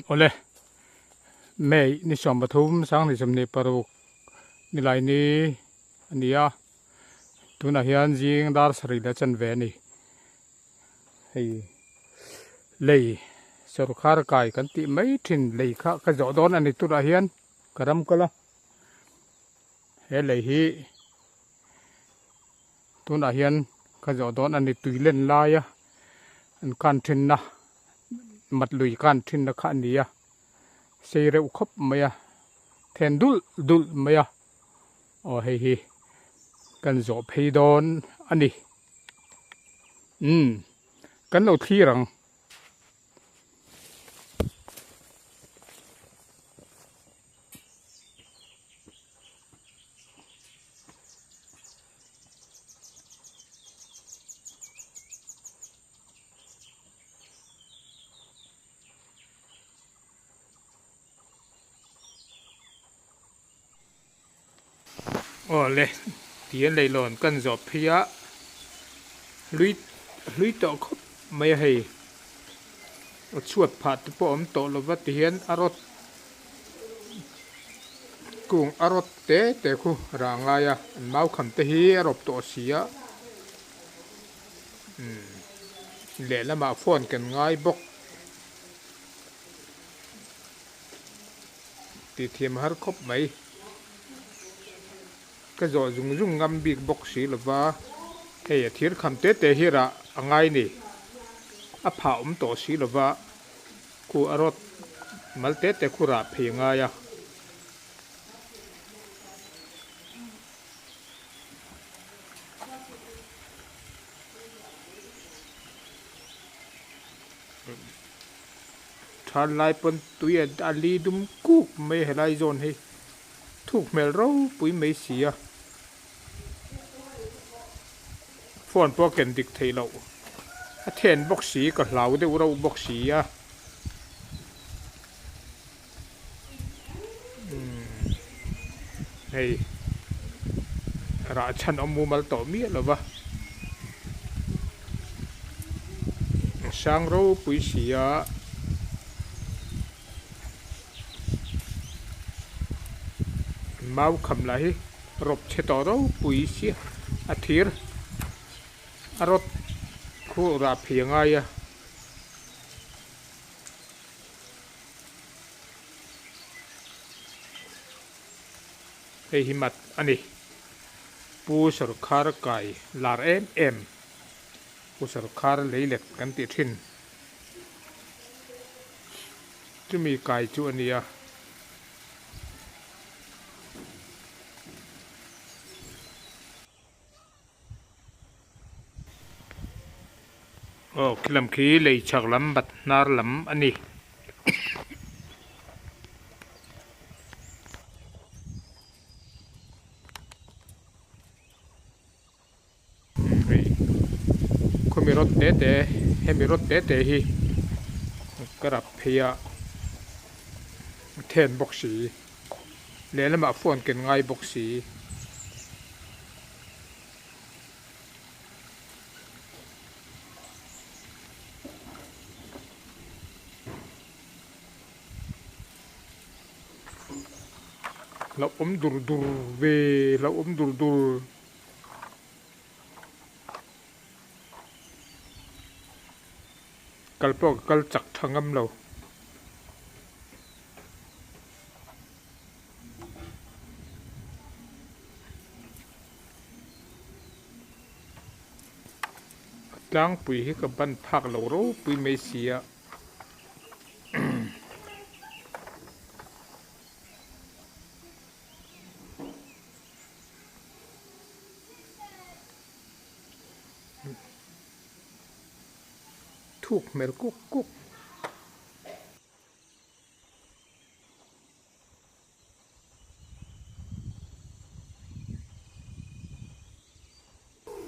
Awle, May ni 13 2026 nilai ni a ni a, tunah hian zing dar sarih leh chanve a ni. Hei lei sorkar kai kan tih mai thin lei kha ka zawh dawn a ni tunah hian ka ram kal a, he lei hi tunah hian ka zawh dawn a ni tui len laia an kan thinna mat lui kan thinna kha a ni a, sei reuh khawp mai a, then dulh dulh mai a, aw hei hi kan zawh phei dawn a ni. Umm kan lo thlir ang. Aw le ti an leihlawn kan zawh phei a hlui hlui tawh khawp mai a hei a chhuat phah te pawh a awm tawh lova ti hian a rawt kung a rawt te te khu rah a ngai a an mau kham te hi a rawp tawh si a umm lehlamah phone kan ngai bawk. Tih thiam har khawp mai. Ka zawh zung zung ngam bik bawk si lova, hei a thir kham te te hi rah a ngai ni. A phah awm tawh si lova, khu a rawt mal te te khu rah phei a ngai a. Than lai pawn tui a li dum kuk mai helai zawn hi thuk hmel ropui mai si a phone pawh a ken dik theih loh a then bawk si ka hlau deuh reuh bawk si a umm hei rah chhan awm mumal tawh miah lo va sang ropui si a mau kham lah hi rawp chhe tawh ropui sia a thir a rawt khu rah phei a ngai a. Hei hi mat a ni. Pu Sawrkhar kai lar em em. Pu Sawrkhar leilet kan tih thin. Chumi kai chu a ni a. Aw khi lam khi lei chhak lam bat hnar lam a ni. Hei khawmi rawt te te hemi rawt te te hi ka rap phei a then bawk si lehlamah phone ken ngai bawk si. Hlauhawm dur dur ve hlauhawm dur dur. Kal pawh ka kal chak tha ngam lo. A tlangpui hi ka ban phak lo ropui mai si a. Thuk hmel kuk kuk.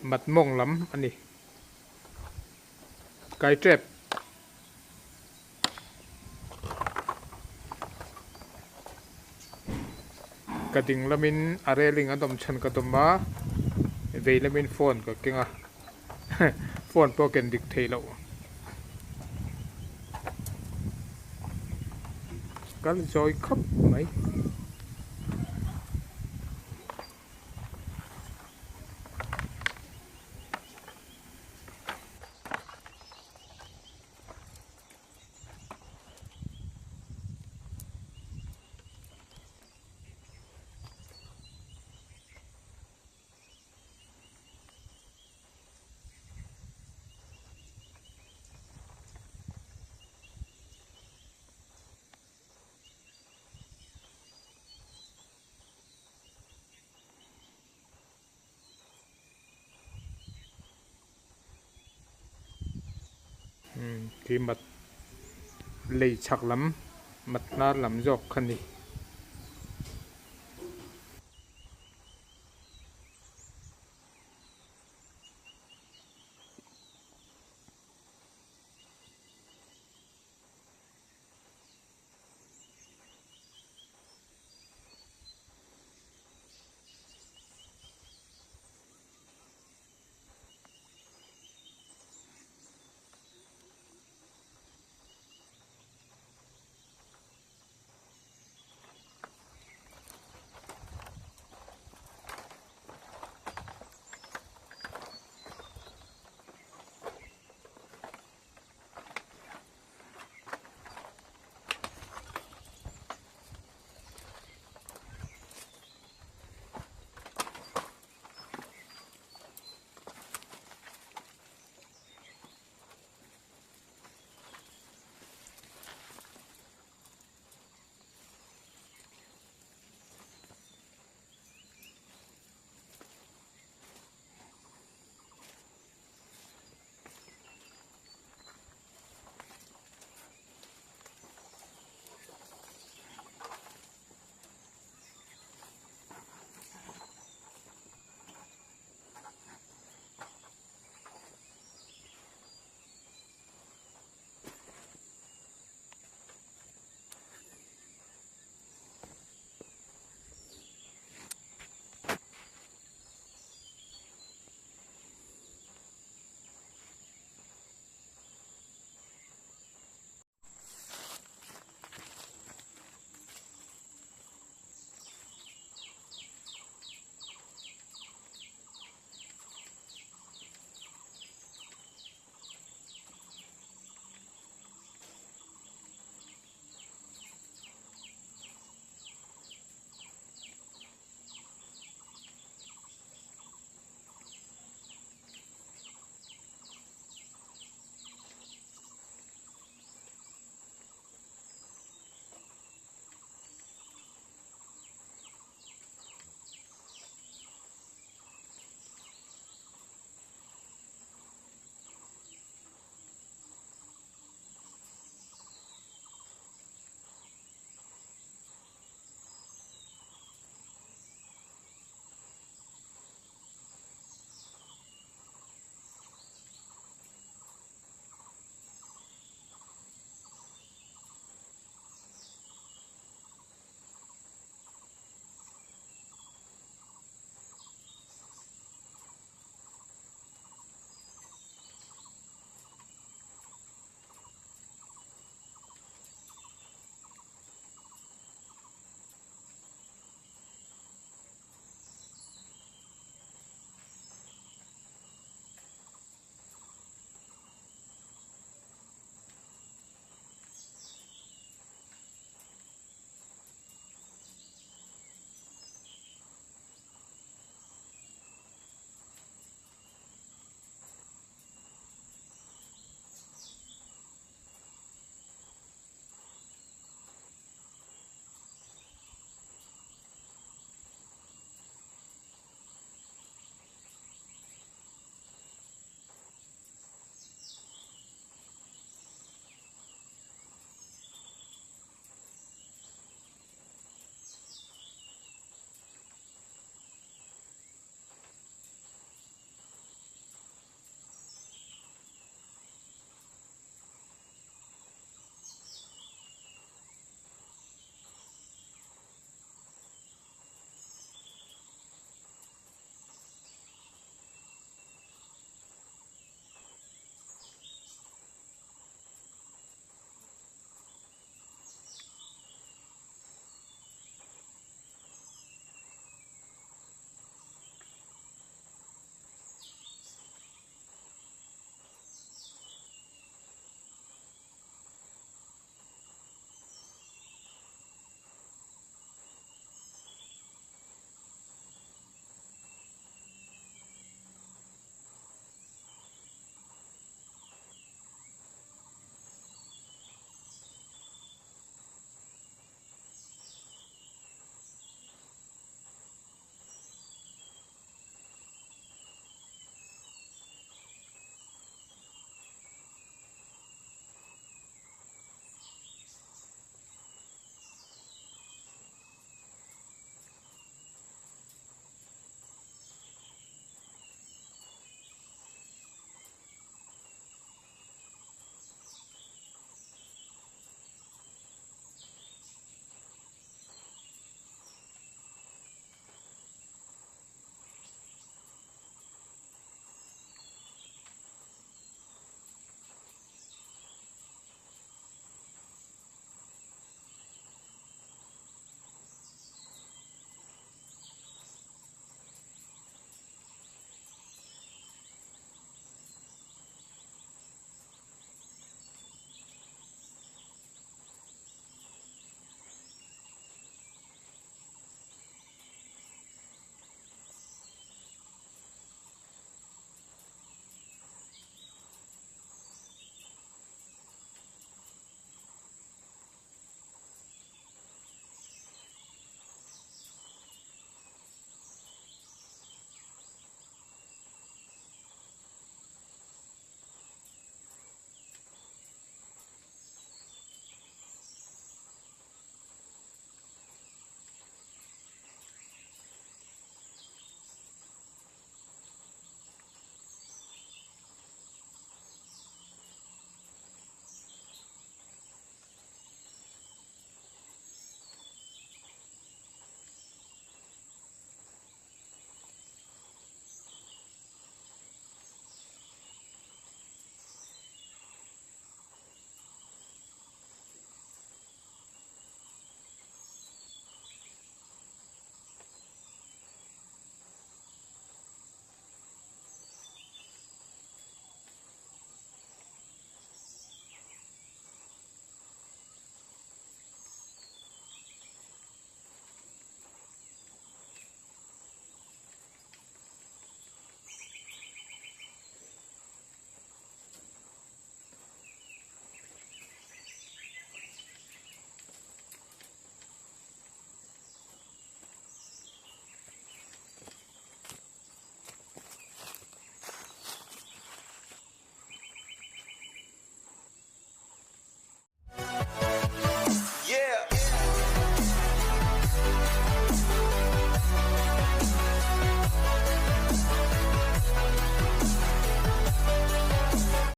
Mat mawng lam a ni. Kai tep. Ka ding lamin a railing a dawm chhan ka dawm a, vei lamin phone ka keng a, phone pawh a ken dik theih loh. kal zawi khawp mai. Khi mat lei chhak lam mat hnar lam zawk kha ni.